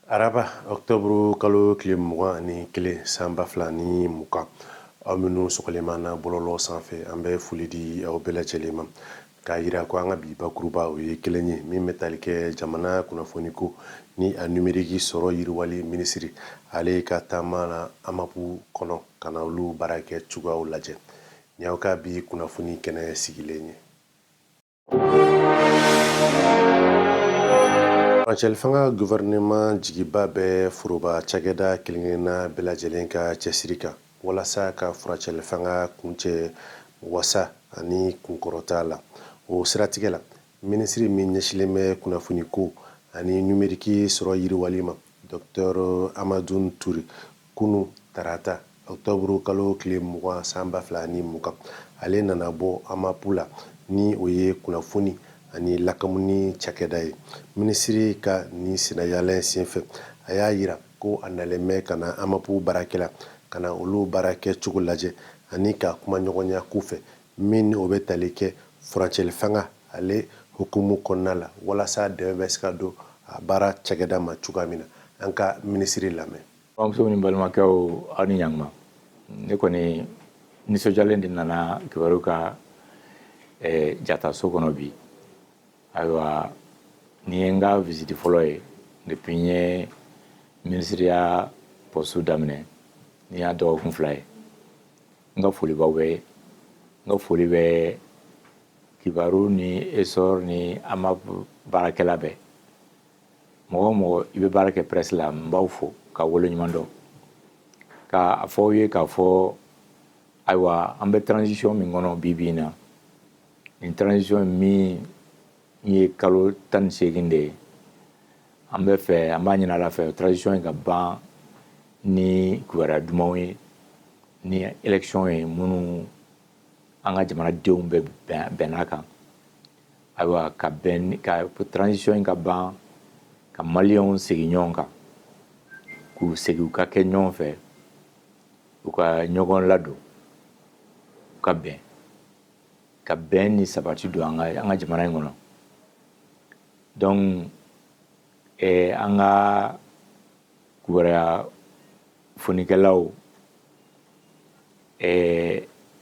Araba octobre kalo tile 21 san 2020, aw minnu sɔgɔlen b'an na bɔlɔlɔ sanfɛ, an bɛ foli di aw bɛɛ lajɛlen ma k'a yira ko an ka bi bakuruba o ye kelen ye min bɛ tali kɛ jamana kunnafoniko ni a numeriki sɔrɔ yiriwali minisiri ale ka taama na AMAP kɔnɔ ka na olu baara kɛ cogoyaw lajɛ. Ni aw ka bi kunnafoni kɛnɛ sigilen ye. Furancɛli fanga gouvernement jigiba bɛ foroba cakɛda kelenkelenna bɛɛ lajɛlen ka cɛsiri kan walasa ka furancɛli fanga kuncɛ wasa ani kunkɔrɔta la. O siratigɛ la, minisiri min ɲɛsilen bɛ kunnafoniko ani numeriki sɔrɔ yiriwali ma, Docteur Hamadoun Touré, kunu tarata octobre kalo tile 20 san 2020, ale nana bɔ AMAP la, ni o ye kunnafoni ani lakamuni cakɛda ye. Minisiri ka nin sennayaala in senfɛ, a y'a yira ko a nalen bɛ ka na AMAP baarakɛla ka na olu baara kɛcogo lajɛ ani ka kumaɲɔgɔnya k'u fɛ min ni o bɛ tali kɛ furancɛli fanga ale hukumu kɔnɔna la, walasa dɛmɛ bɛ se ka don a baara cakɛda ma cogoya min na. An ka minisiri lamɛn. Bamuso ni balimakɛw, aw ni ɲankuma. Ne kɔni nisɔndiyalen de nana kibaru ka jataso kɔnɔ bi. Ayiwa, nin ye n ka visite fɔlɔ ye depuis n ye minisiriya poste daminɛ. Nin y'a dɔgɔkun 2 ye. N ka foli b'aw bɛɛ ye. N ka foli bɛ kibaru ni Essor ni AMAP baarakɛla bɛɛ. Mɔgɔ o mɔgɔ i bɛ baara kɛ presse la, n b'aw fo ka waleɲuman dɔn, k'a fɔ aw ye k'a fɔ ayiwa, an bɛ transition min kɔnɔ bi bi in na, nin transition min ye kalo 18 de ye, an bɛ fɛ, an b'a ɲini Ala fɛ, transition in ka ban ni kibaruya dumanw ye, ni élection ye minnu an ka jamanadenw bɛ bɛn'a kan. Ayiwa, ka bɛn ka transition in ka ban ka maliyɛnw segin ɲɔgɔn kan, k'u segin u ka kɛ ɲɔgɔn fɛ, u ka ɲɔgɔn ladon, u ka bɛn, ka bɛn ni sabati don an ka jamana in kɔnɔ. Donc an ka kibaruya fonikɛlaw,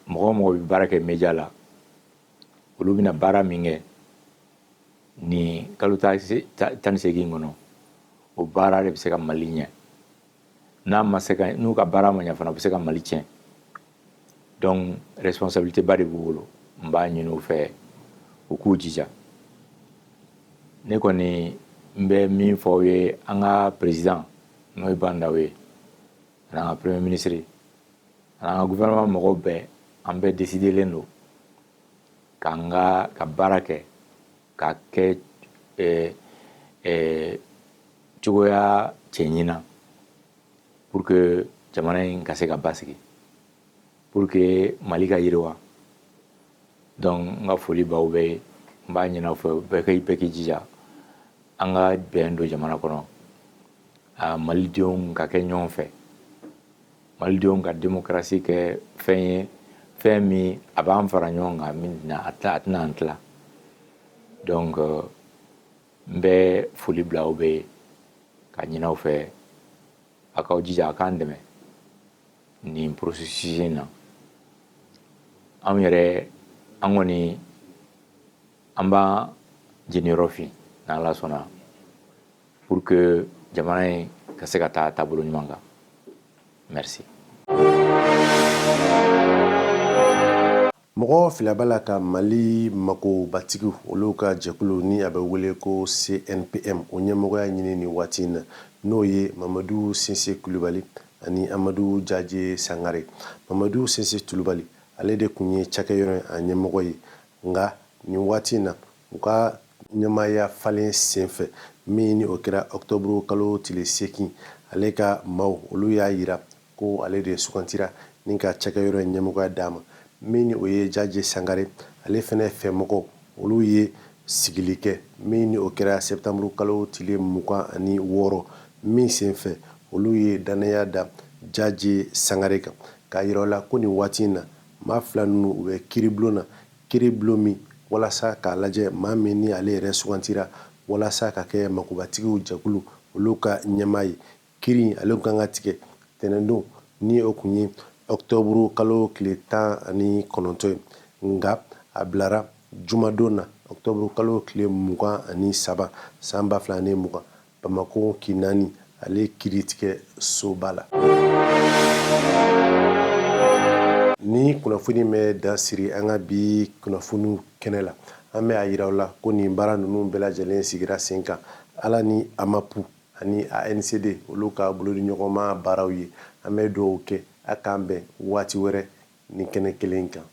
mɔgɔ o mɔgɔ bɛ baara kɛ média la, olu bɛna baara min kɛ nin kalo 18 kɔnɔ, o baara de bɛ se ka Mali ɲɛ. N'a ma se ka, n'u ka baara ma ɲɛ fana, u bɛ se ka Mali tiɲɛ. Donc responsabilité ba de b'u bolo. N b'a ɲini u fɛ u k'u jija. Ne kɔni n bɛ min fɔ aw ye, an ka président n'o ye Bah N'Daw ye, ani an ka premier ministre ani an ka gouvernement mɔgɔw bɛɛ, an bɛɛ décidelen don k'an ka baara kɛ k'a kɛ cogoya cɛɲi na pour que jamana in ka se ka basigi, pour que Mali ka yiriwa. Donc n ka foli b'aw bɛɛ ye. N b'a ɲini aw fɛ, bɛɛ k'i jija an ka bɛn don jamana kɔnɔ, malidenw ka kɛ ɲɔgɔn fɛ, malidenw ka démocratie kɛ fɛn ye, fɛn min a b'an fara ɲɔgɔn kan, min a tɛna an tila. Donc n bɛ foli bila aw bɛɛ ye ka ɲini aw fɛ a k'aw jija a k'an dɛmɛ nin processus in na. Anw yɛrɛ, an kɔni an b'an jeniyɔrɔ fin n'Ala sɔnna pour que jamana in ka se ka taa taabolo ɲuman kan. Merci. Mɔgɔ filaba la ka Mali makobatigiw olu ka jɛkulu ni a bɛ wele ko CNPM, o ɲɛmɔgɔya ɲini nin waati in na, n'o ye Mamadu Sinse Kulubali ani Amadu Jaje Sangare. Mamadu Sinse Kulubali, ale de tun ye cakɛyɔrɔ a ɲɛmɔgɔ ye, nka nin waati in na, u ka ɲɛmaaya falen senfɛ min ni o kɛra octobre kalo tile 8, ale ka maaw olu y'a yira ko ale de sugantira ni ka cakɛyɔrɔ in ɲɛmɔgɔya d'a ma. Min ni o ye Jaje Sangare, ale fɛnɛ fɛmɔgɔw olu ye sigili kɛ min ni o kɛra septembre kalo tile 26, min senfɛ olu ye dannaya da Jaje Sangare kan, k'a yira u la ko nin waati in na, maa fila ninnu u bɛ kiiribulon na, kiiribulon min walasa k'a lajɛ maa min ni ale yɛrɛ sugantira walasa ka kɛ makobatigiw jɛkulu o olu ka ɲɛmaa ye. Kiri ale kan ka tigɛ tɛnɛndon, ni o kun ye ɔkutɔburu kalo tile 19 ye, nka a bilara jumadon na, ɔkutɔburu kalo tile 23 san 2020, Bamakɔ kin 4 ale kiiritigɛ soba la. Ni kunnafoni bɛ dan siri an ka bi kunnafoniw kɛnɛ la, an bɛ a yira aw la ko nin baara ninnu bɛɛ lajɛlen sigira sen kan ala ni AMAP ani ANCD olu ka bolodiɲɔgɔnma baaraw ye. An bɛ dugawu kɛ, a k'an bɛn waati wɛrɛ ni kɛnɛ kelen kan.